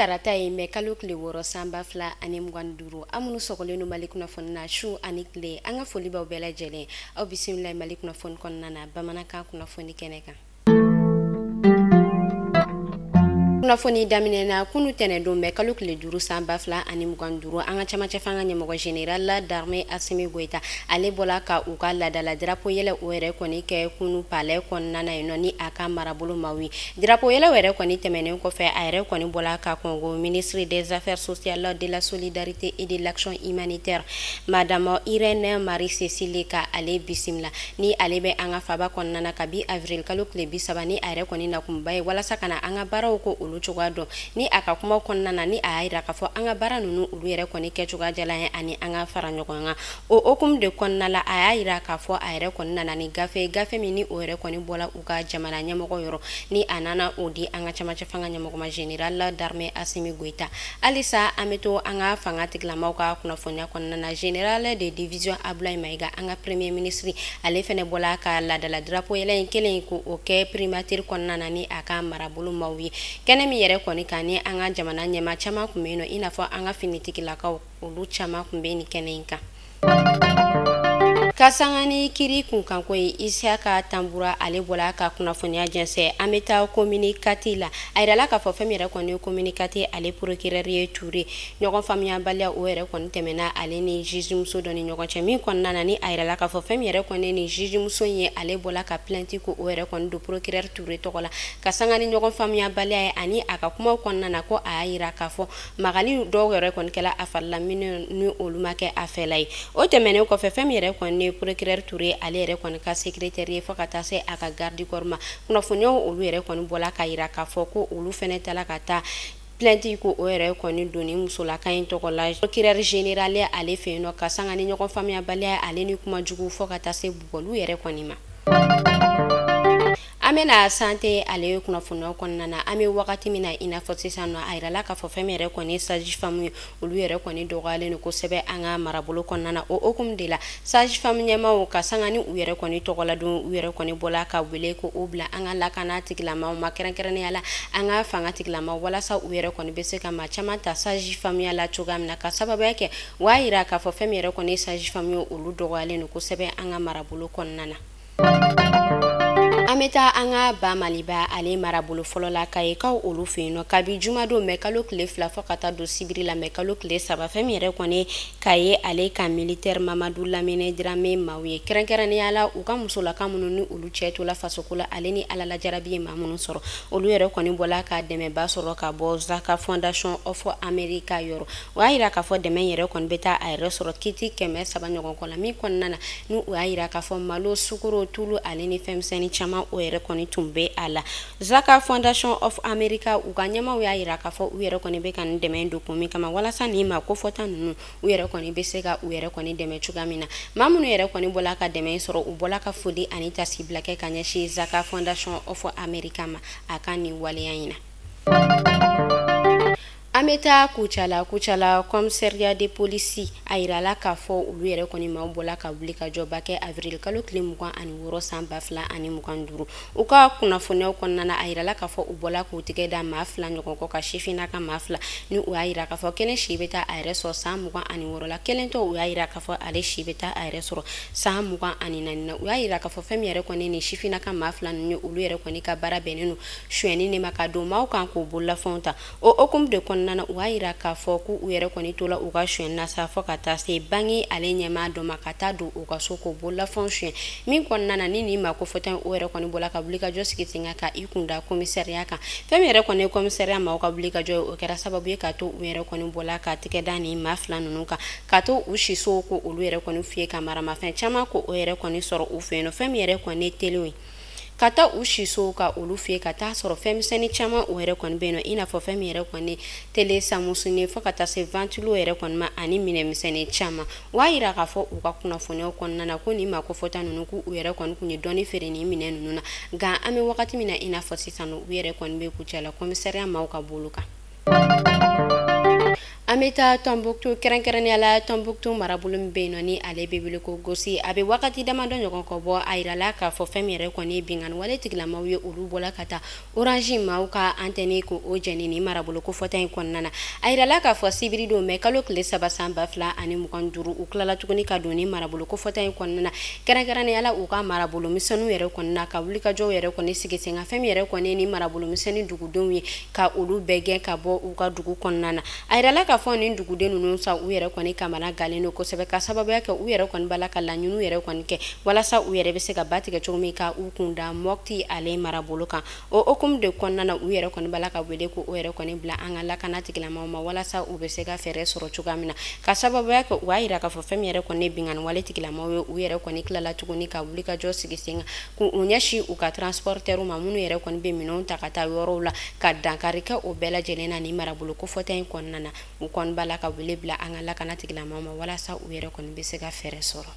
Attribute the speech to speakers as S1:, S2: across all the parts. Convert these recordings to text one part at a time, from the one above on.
S1: Tarata ye mɛ kalo tile 6 san 2025. Aw minnu sɔgɔlen don Mali kunnafoni na su ani tile, an ka foli b'aw bɛɛ lajɛlen. Aw bisimila Mali kunnafoni kɔnɔna na bamanankan kunnafoni kɛnɛ kan. Kunnafoni daminɛ na kunu tɛnɛndon mɛ kalo tile 5 san 2025, an ka camancɛ fanga ɲɛmɔgɔ général d'armée Assimi Goïta ale bɔla ka u ka laadala drapeau yɛlɛ o yɛrɛ kɔni kɛ kunu palais kɔnɔna na yen nɔ ni a ka marabolo maaw ye. Drapeau yɛlɛ yɛrɛ kɔni tɛmɛnen kɔfɛ, a yɛrɛ kɔni bɔla ka kɔngo ministre des affaires sociales, de la solidarité et de l'action humanitaire madame Irène Marie Cécile ka ale bisimila ni ale bɛ an ka faba kɔnɔna na kabi avril kalo tile 30, ni a yɛrɛ kɔni nakunba ye walasa ka na an ka baaraw ko olu cogoya dɔn. Ni a ka kuma kɔnɔna na, ni a y'a jira k'a fɔ an ka baara ninnu olu yɛrɛ kɔni kɛcogoya jala ye ani an ka fara ɲɔgɔn kan. O hokumu de kɔnɔna la, a y'a jira k'a fɔ a yɛrɛ kɔni nana ni gafe min ni o yɛrɛ kɔni bɔla u ka jamana ɲɛmɔgɔ yɔrɔ, ni a nana o di an ka camancɛ fanga ɲɛmɔgɔ ma général d'armée Assimi Goïta. Halisa an bɛ to an ka fanga tigilamaw ka kunnafoniya kɔnɔna na, général de division Abdoulaye Maïga, an ka premier ministre, ale fɛnɛ bɔla ka laadala drapeau yɛlɛ in kelen k'o kɛ primature kɔnɔna na ni a ka marabolo maaw ye. Kɛnɛ min yɛrɛ kɔni kan ni an ka jamana ɲɛmaa caman tun bɛ yen nɔ, i n'a fɔ an ka finitigilakaw olu caman tun bɛ nin kɛnɛ in kan. Ka sanga ni kiri kunkanko ye, Isiyaka Tanbura ale bɔla ka kunnafoniya jɛnsɛn. An bɛ taa commune 4 la. A yirala k'a fɔ fɛn min yɛrɛ kɔni ye commune 4 ale procureur ye Ture, ɲɔgɔn faamuyabaliya o yɛrɛ kɔni tɛmɛna ale ni juge muso dɔ ni ɲɔgɔn cɛ min kɔnɔna na, ni a yirala k'a fɔ fɛn min yɛrɛ kɔni ni juge muso in ye, ale bɔla ka plainte ko o yɛrɛ kɔni don procureur Ture tɔgɔ la ka sanga ni ɲɔgɔn faamuyabaliya ye. Ani a ka kumaw kɔnɔna na, ko a y'a yira k'a fɔ magali dɔw yɛrɛ kɔni kɛla a fari la minnu ni olu ma kɛ a fɛla ye. O tɛmɛnen kɔfɛ, fɛn min yɛrɛ kɔni procureur Touré ale yɛrɛ kɔni ka secrétaire ye fo ka taa se a ka garde corps ma, kunnafoniyaw olu yɛrɛ kɔni bɔla ka yira k'a fɔ ko olu fɛnɛ taala ka taa plainte ko o yɛrɛ kɔni donni musolaka in tɔgɔ la procureur général ale fɛ yen nɔ, ka sanga ni ɲɔgɔn faamuyabaliya ale ni kuma jugu fo ka taa se bugɔliw yɛrɛ kɔni ma. An bɛna santé ale kunnafoniyaw kɔnɔna na. An bɛ wagati min na i n'a fɔ sisan nɔ, a yirala k'a fɔ fɛn min yɛrɛ kɔni sage femme ye, olu yɛrɛ kɔni dɔgɔyalen don kosɛbɛ an ka marabolo kɔnɔna na. O hokumu de la, sage femme ɲɛmaaw ka sanga ni u yɛrɛ kɔni tɔgɔla don, u yɛrɛ kɔni bɔla ka wele ko o bila an ka lakana tigilamaw ma, kɛrɛnkɛrɛnnenya la an ka fanga tigilamaw, walasa u yɛrɛ kɔni bɛ se ka maa caman ta sage femme ya la cogoya min na, ka sababuya kɛ o y'a yira k'a fɔ fɛn min yɛrɛ kɔni sage femme ye, olu dɔgɔyalen don kosɛbɛ an ka marabolo kɔnɔna na. An bɛ taa an ka ba Maliba ale marabolo fɔlɔ la, Kayikaw olu fɛ yen nɔ, kabi jumadon mɛ kalo tile 2 fo ka taa don sibiri la mɛ kalo tile 3, fɛn min yɛrɛ kɔni Kaye ale ka militaire Mamadu Lamine Dramé maaw ye, kɛrɛnkɛrɛnnenya la u ka musolaka minnu ni olu cɛ tola fasoko la ale ni Ala lajarabi ye maa minnu sɔrɔ, olu yɛrɛ kɔni bɔla ka dɛmɛba sɔrɔ ka bɔ Zaka Fondation of America yɔrɔ. O y'a yira k'a fɔ dɛmɛ yɛrɛ kɔni bɛ taa a yɛrɛ sɔrɔ kiti 300 ɲɔgɔn kɔ la min kɔnɔna na, ni u y'a yira k'a fɔ malo, sukaro, tulu ale ni fɛnmisɛnnin caman o yɛrɛ kɔni tun bɛ a la. Zaka Fondation of America u ka ɲɛmaaw y'a yira k'a fɔ u yɛrɛ kɔni bɛ ka nin dɛmɛ don kun min kama, walasa nin maa kofɔta ninnu u yɛrɛ kɔni bɛ se ka u yɛrɛ kɔni dɛmɛ cogoya min na. Maa minnu yɛrɛ kɔni bɔla ka dɛmɛ sɔrɔ, u bɔla ka foli ani tasibila kɛ ka ɲɛsin Zaka Fondation of America ma a ka nin waleya in na. An bɛ taa Kucala. Kucala commissariat de police, a yirala k'a fɔ olu yɛrɛ kɔni maaw bɔla ka wuli ka jɔba kɛ avril kalo tile 26 san 2025. U ka kunnafoniyaw kɔnɔna na, a yirala k'a fɔ u bɔla k'u tigɛ da maa 2 ɲɔgɔn kɔ ka sifinna ka maa 2, ni u y'a yira k'a fɔ kelen si bɛ taa a yɛrɛ sɔrɔ san 26 la, kelen tɔ u y'a yira k'a fɔ ale si bɛ taa a yɛrɛ sɔrɔ san 24 na. U y'a yira k'a fɔ fɛn min yɛrɛ kɔni ni sifinna ka maa 2 ninnu ye, olu yɛrɛ kɔni ka baara bɛnnen don sonyɛni de ma ka don maaw kan k'u bololafɛnw ta. O hokumu de kɔnɔna na, u y'a yira k'a fɔ k'u yɛrɛ kɔni tola u ka sonyɛni na sa fo ka taa se bange ale ɲɛmaa dɔ ma ka taa don u ka so k'o bololafɛnw sonyɛ min kɔnɔna na, ni nin maa kofɔta in o yɛrɛ kɔni bɔla ka wuli ka jɔ sigi sen kan ka i kun da commissariat kan. Fɛn min yɛrɛ kɔni ye commissariat maaw ka wuli ka jɔ ye, o kɛra sababu ye k'a to u yɛrɛ kɔni bɔla ka tigɛ da nin maa 2 ninnu kan, ka to u sisow ko olu yɛrɛ kɔni fiyɛ ka maramafɛn caman ko o yɛrɛ kɔni sɔrɔ u fɛ yen nɔ. Fɛn min yɛrɛ kɔni ye teliw ye ka taa u sisow ka olu fiyɛ ka taa sɔrɔ fɛnmisɛnnin caman o yɛrɛ kɔni bɛ yen nɔ, i n'a fɔ fɛn min yɛrɛ kɔni tele samusuni fo ka taa se ventilo yɛrɛ kɔni ma ani minɛnmisɛnnin caman. O y'a yira k'a fɔ u ka kunnafoniyaw kɔnɔna na ko nin maa kofɔta ninnu k'u yɛrɛ kɔni kun ye dɔɔni feere nin minɛn ninnu na, nka an bɛ wagati min na i n'a fɔ sisan nɔ, u yɛrɛ kɔni bɛ Kucala commissariat maaw ka bolo kan. An bɛ taa Tɔnbuktu, kɛrɛnkɛrɛnnenya la Tɔnbuktu marabolo min bɛ yen nɔ, ni ale bɛ wele ko Gosi. A bɛ wagati damadɔ ɲɔgɔn kɔ bɔ, a yirala k'a fɔ fɛn min yɛrɛ kɔni ye binkanni wale tigilamaw ye, olu bɔla ka taa Orange maaw ka antenne ko o jɛni ni marabolo kofɔta in kɔnɔna na. A yirala k'a fɔ sibiri don mɛ kalo tile 3 san 2025, u tilala tuguni ka don ni marabolo kofɔta in kɔnɔna na, kɛrɛnkɛrɛnnenya la u ka marabolo misɛnninw yɛrɛ kɔnɔna, ka wulikajɔw yɛrɛ kɔni sigi sen kan, fɛn min yɛrɛ kɔni ni marabolo misɛnnin dugudenw ye, ka olu bɛɛ gɛn ka bɔ u ka dugu kɔnɔna na. A yirala k'a fɔ nin duguden ninnu sa, u yɛrɛ kɔni kamana galen don kosɛbɛ, ka sababuya kɛ u yɛrɛ kɔni b'a la ka laɲiniw yɛrɛ kɔni kɛ walasa u yɛrɛ bɛ se ka ba tigɛ cogo min ka u kun da Mɔpti ale marabolo kan. O hukumu de kɔnɔna na, u yɛrɛ kɔni b'a la ka wele ko o yɛrɛ kɔni bila an ka lakana tigilamaw ma, walasa u bɛ se ka fɛɛrɛ sɔrɔ cogoya min na, ka sababuya kɛ u b'a yira k'a fɔ fɛn min yɛrɛ kɔni binkanni wale tigilamaw ye, u yɛrɛ kɔni tilala tuguni ka wulikajɔ sigi sen kan k'u ɲɛsin u ka transporteurs ma, minnu yɛrɛ kɔni bɛ minɛnw ta ka taa yɔrɔw la, ka dankari kɛ o bɛɛ lajɛlen na ni marabolo kofɔta in kɔnɔna na. U kɔni b'a la ka wele bila an ka lakana tigilamaw ma walasa u yɛrɛ kɔni bɛ se ka fɛɛrɛ sɔrɔ.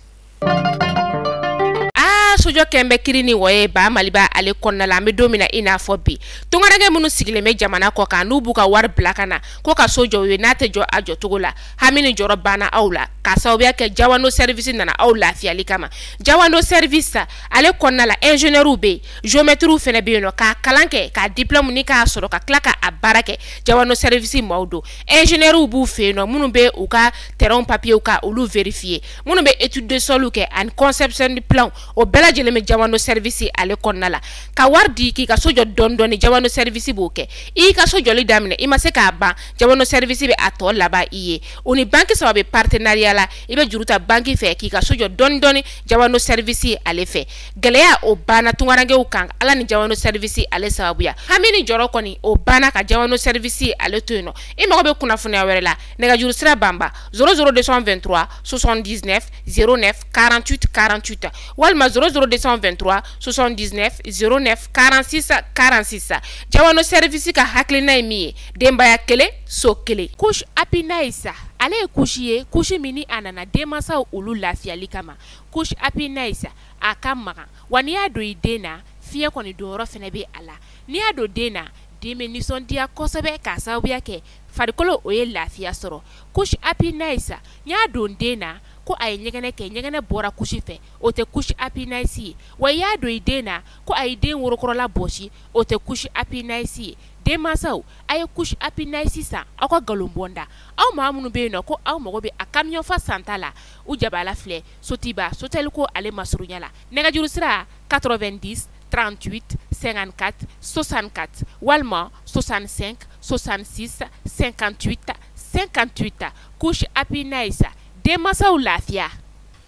S2: Sojɔ kɛn bɛ kiri ni wɔye ba Maliba ale kɔnɔna la. An bɛ don min na i n'a fɔ bi, tungaranke minnu sigilen bɛ jamana kɔ kan, n'u b'u ka wari bila ka na ko ka so jɔ u ye, n'a tɛ jɔ a jɔcogo la, hami ni jɔrɔ banna aw la, k'a sababuya kɛ Jawando Service nana aw lafiyali kama. Jawando Service ale kɔnɔna la, ingénieur bɛ yen, géomètre fana bɛ yen nɔ, k'a kalan kɛ, k'a diplôme ni k'a sɔrɔ ka tila k'a baara kɛ. Jawando Service maaw don. Ingénieur b'u fɛ yen nɔ, minnu bɛ u ka terrain papier ka olu vérifier, minnu bɛ étude de sol kɛ ani conception de plan, o bɛɛ lajɛlen bɛ Jawando Service ale kɔnɔna la. Ka wari di k'i ka so jɔ dɔɔni dɔɔni, Jawando Service b'o kɛ. I ka so jɔli daminɛ, i ma se k'a ban, Jawando Service bɛ a tɔ laban i ye. O ni banque saba bɛ partenariat la, i bɛ juru ta banque fɛ k'i ka so jɔ dɔɔni dɔɔni Jawando Service ale fɛ. Gɛlɛya o banna tungarankew kan, Ala ni Jawando Service ale sababuya. Hami ni jɔrɔ kɔni o banna ka Jawando Service ale to yen nɔ. I mago bɛ kunnafoniya wɛrɛ la, nɛgɛjuru sira banba 00223 79 09 48 48 walima 00223 79 09 46 46. Jawando Service ka hakilina ye min ye, denbaya kelen, so kelen. Couche Happy Nice ale ye couche ye, couche min ni a nana denmansaw olu lafiyali kama. Couche Happy Nice a ka magan wa, n'i y'a don i den na, fiɲɛ kɔni donyɔrɔ fana bɛ a la. N'i y'a don den na, den bɛ nisɔndiya kosɛbɛ, k'a sababuya kɛ farikolo o ye lafiya sɔrɔ. Couche Happy Nice, n y'a don den na ko a ye ɲɛgɛnɛ kɛ, ɲɛgɛnɛ bɔra couche fɛ, o tɛ couche Happy Nice ye. Wa i y'a don i den na ko a ye den worokɔrɔla bɔsi, o tɛ couche Happy Nice ye. Denmansaw, a ye couche Happy Nice san aw ka nkalon bɔnda. Aw maa minnu bɛ yen nɔ ko aw mago bɛ a camion fa santa la, u jabala filɛ Sotiba Soteliko ale masurunya la. Nɛgɛjuru sira 90 38 54 64 walima 65 66 58 58. Couche Happy Nice, denmansaw lafiya.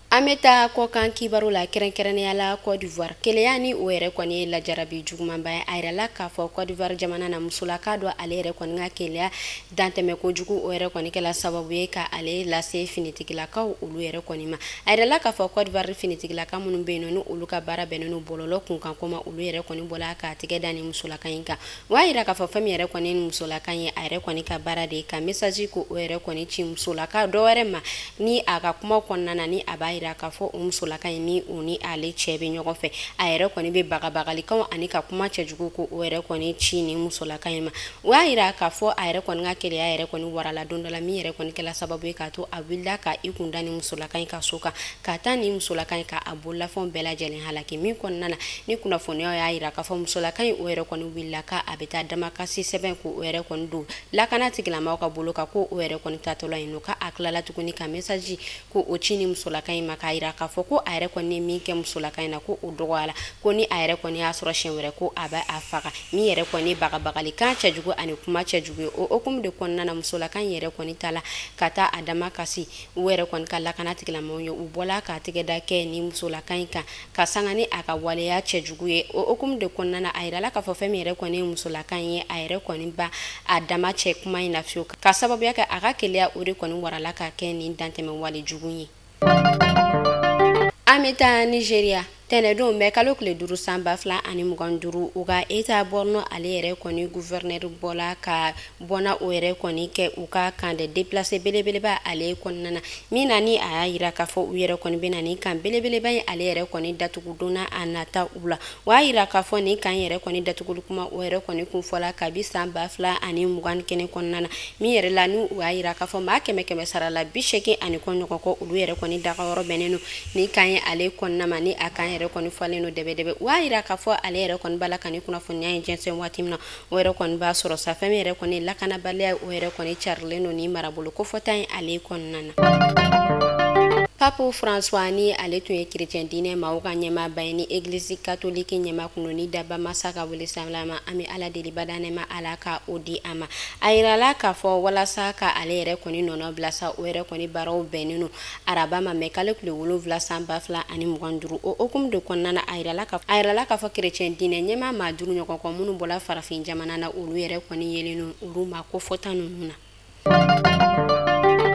S1: An bɛ taa kɔkan kibaru la, kɛrɛnkɛrɛnnenya la Côte d'Ivoire. Keleya ni o yɛrɛ kɔni ye lajarabi jugumanba ye. A yirala k'a fɔ Côte d'Ivoire jamana na, musolaka dɔ ale yɛrɛ kɔni ka keleya dantɛmɛ kojugu, o yɛrɛ kɔni kɛla sababu ye ka ale lase finitigilakaw olu yɛrɛ kɔni ma. A yirala k'a fɔ Côte d'Ivoire finitigilaka minnu bɛ yen nɔ, ni olu ka baara bɛnnen don bɔlɔlɔ kunkanko ma, olu yɛrɛ kɔni bɔla k'a tigɛ da ni musolaka in kan. O y'a yira k'a fɔ fɛn min yɛrɛ kɔni ye musolaka ye, a yɛrɛ kɔni ka baara de ye ka message ko o yɛrɛ kɔni ci musolaka dɔ wɛrɛ ma, ni a ka kuma kɔnɔna na, ni a b'a yira k'a fɔ o musolaka in ni o ni ale cɛ bɛ ɲɔgɔn fɛ. A yɛrɛ kɔni bɛ bagabagalikanw ani ka kuma cɛjugu ko o yɛrɛ kɔni ci ni musolaka in ma. O y'a yira k'a fɔ a yɛrɛ kɔni ka keleya yɛrɛ kɔni warala don dɔ la, min yɛrɛ kɔni kɛla sababu ye k'a to a wulila ka i kun da ni musolaka in ka so kan, ka taa ni musolaka in ka a bololafɛnw bɛɛ lajɛlen halaki. Min kɔnɔna na, ni kunnafoniyaw y'a yira k'a fɔ musolaka in o yɛrɛ kɔni wulila k'a bɛ taa damakasi sɛbɛn ko o yɛrɛ kɔni don lakana tigilamaw ka bolo kan, ko o yɛrɛ kɔni taatɔla yen nɔ, k'a tilala tuguni ka message ko o ci ni musolaka in ma, k'a yira k'a fɔ ko a yɛrɛ kɔni ye min kɛ musolaka in na, ko o dɔgɔyara, ko ni a yɛrɛ kɔni y'a sɔrɔ siɲɛ wɛrɛ, ko a bɛ a faga. Min yɛrɛ kɔni bagabagalikan cɛjugu ani kuma cɛjugu ye. O hukumu de kɔnɔna na, musolaka in yɛrɛ kɔni taala ka taa a damakasi u yɛrɛ kɔni ka lakana tigilamaw ye. U bɔla k'a tigɛ da kɛ ni musolaka in kan ka sanga ni a ka waleya cɛjugu ye. O hukumu de kɔnɔna na, a yirala k'a fɔ fɛn min yɛrɛ kɔni ye musolaka in ye, a yɛrɛ kɔni ba a dama cɛ kuma in na fiyewu, ka sababuya kɛ a ka keleya o de kɔni warala ka kɛ nin dantɛmɛ wale jugu ye. An bɛ taa Nigeria. Tɛnɛdon mɛ kalo tile 5 san 2025, u ka État Borno ale yɛrɛ kɔni gouverneur bɔla ka bɔnna o yɛrɛ kɔni kɛ u ka camp de déplacés belebeleba ale kɔnɔna na, min na ni a y'a yira k'a fɔ u yɛrɛ kɔni bɛ na nin camp belebeleba in ale yɛrɛ kɔni datugu donna a nata u la. O y'a yira k'a fɔ nin camp yɛrɛ kɔni datuguli kuma o yɛrɛ kɔni kun fɔla kabi san 2021 kɔnɔna na, min yɛrɛ la ni u y'a yira k'a fɔ maa 100 sara la 80 ani kɔ ɲɔgɔn kɔ olu yɛrɛ kɔni dagayɔrɔ bɛnnen don nin camp ye ale kɔnɔna ma, ni a camp yɛrɛ kɔni fɔlen don dɛbɛdɛbɛ. O y'a yira k'a fɔ ale yɛrɛ kɔni b'a la ka ni kunnafoniya in jɛnsɛn waati min na, o yɛrɛ kɔni b'a sɔrɔ sa fɛn min yɛrɛ kɔni lakanabaliya o yɛrɛ kɔni carilen don ni marabolo kofɔta in ale kɔnɔna na. Pape François ni ale tun ye chrétien diinɛ maaw ka ɲɛmaaba ye ni église catholique ɲɛma kun ni daba masa ka wele sanfɛla, an bɛ Ala deli badanɛma Ala ka o di a ma. A yirala k'a fɔ walasa ka ale yɛrɛ kɔni nɔnɔ bila sa, o yɛrɛ kɔni baaraw bɛnnen don araba ma mɛ kalo tile 7 san 2025. O hukumu de kɔnɔna na, a yirala k'a fɔ chrétien diinɛ ɲɛmaa maa 5 ɲɔgɔn kɔ minnu bɔla farafin jamana na, olu yɛrɛ kɔni yelen don olu ma ko fɔta ninnu na.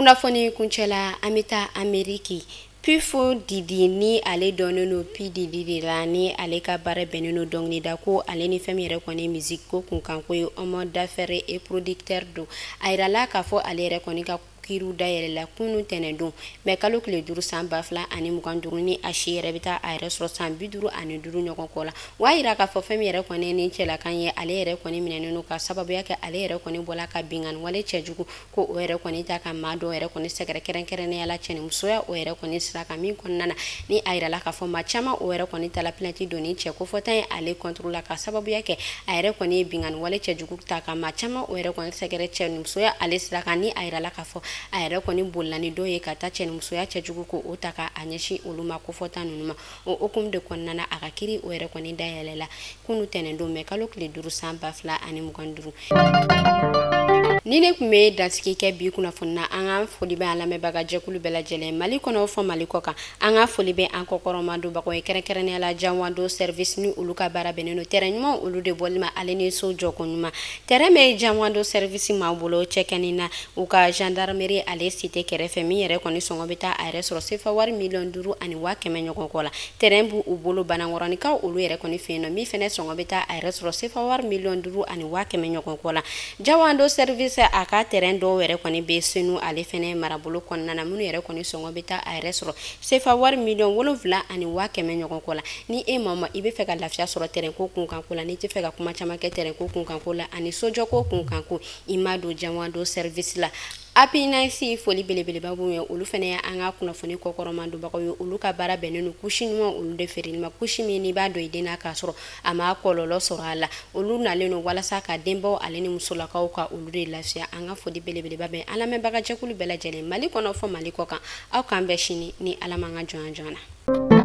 S1: Kunnafoni kuncɛla, an bɛ taa Ameriki. Puff Diddy ni ale dɔnnen don P Diddy de la, ni ale ka baara bɛnnen don dɔnkilida ko ale ni fɛn min yɛrɛ kɔni musique ko kunkanko ye, homme d'affaires et producteur don. A yirala k'a fɔ ale yɛrɛ kɔni ka kiiriw dayɛlɛla kunun tɛnɛndon mɛ kalo tile 5 san 2025, ni a si yɛrɛ bɛ taa a yɛrɛ sɔrɔ san 55 ɲɔgɔn kɔ la. O y'a yira k'a fɔ fɛn min yɛrɛ kɔni ni cɛlakan ye, ale yɛrɛ kɔni minɛnen don ka sababuya kɛ ale yɛrɛ kɔni bɔla ka binkanni wale cɛjugu ko o yɛrɛ kɔni ta ka maa dɔw yɛrɛ kɔni sɛgɛrɛ kɛrɛnkɛrɛnnenya la cɛnimusoya o yɛrɛ kɔni sira kan, min kɔnɔna na ni a yirala k'a fɔ maa caman o yɛrɛ kɔni tala plainte don ni cɛ kofɔta ye ale contre la ka sababuya kɛ a yɛrɛ kɔni ye binkanni wale cɛjugu ta ka maa caman o yɛrɛ kɔni sɛgɛrɛ cɛnimusoya ale sira kan, ni a yirala k'a fɔ a yɛrɛ kɔni bolila ni dɔw ye ka taa cɛnimusoya cɛjugu ko o ta ka a ɲɛsin olu ma kofɔta ninnu ma. O hukumu de kɔnɔna na, a ka kiiri o yɛrɛ kɔni dayɛlɛla kunun tɛnɛndon mɛ kalo tile 5 san 2025. Ni ne tun bɛ dansigi kɛ bi kunnafoni na, an ka foli bɛ an lamɛnbaga jɛkulu bɛɛ lajɛlen Mali kɔnɔ fɔ Mali kɔ kan. An ka foli bɛ an kɔkɔrɔma donbagaw ye kɛrɛnkɛrɛnnenya la Janwando service ni olu ka baara bɛnnen don terrain ɲuman olu de bɔli ma ale ni so jɔko ɲuman. Terrain bɛ Janwando service maaw bolo cɛkɛni na u ka gendarmerie ale cité kɛrɛfɛ, min yɛrɛ kɔni sɔngɔ bɛ taa a yɛrɛ sɔrɔ sefa wari 5 million ani 100 000 ɲɔgɔn kɔ la. Terrain b'u bolo Banankɔrɔnikaw olu yɛrɛ kɔni fɛ yen nɔ, min fɛnɛ sɔngɔ bɛ taa a yɛrɛ sɔrɔ sefa wari 5 million ani 100 000 ɲɔgɔn kɔ la. Jawando service a ka terrain dɔw yɛrɛ kɔni bɛ Senu ale fɛnɛ marabolo kɔnɔna na, minnu yɛrɛ kɔni sɔngɔ bɛ taa a yɛrɛ sɔrɔ sefa wari 7 million ani 100 000 ɲɔgɔn kɔ la. Ni e maa ma i bɛ fɛ ka lafiya sɔrɔ terrain ko kunkanko la, n'i tɛ fɛ ka kuma caman kɛ terrain ko kunkanko la ani sojɔko kunkanko, i ma don Jawando service la. Apinasi foli belebeleba b'u ye, olu fana ye an ka kunnafoni kɔkɔrɔma donbagaw ye. Olu ka baara bɛnnen don couche ɲuman olu de feereli ma, couche min n'i b'a dɔn i den na k'a sɔrɔ a ma kɔlɔlɔ sɔrɔ a la. Olu nalen don walasa ka denbaw ale ni musolakaw ka olu de lafiya. An ka foli belebeleba bɛ an lamɛnbaga jɛkulu bɛɛ lajɛlen Mali kɔnɔ fɔ Mali kɔ kan. Aw k'an bɛn sini ni Ala m'an ka jɔnya joona.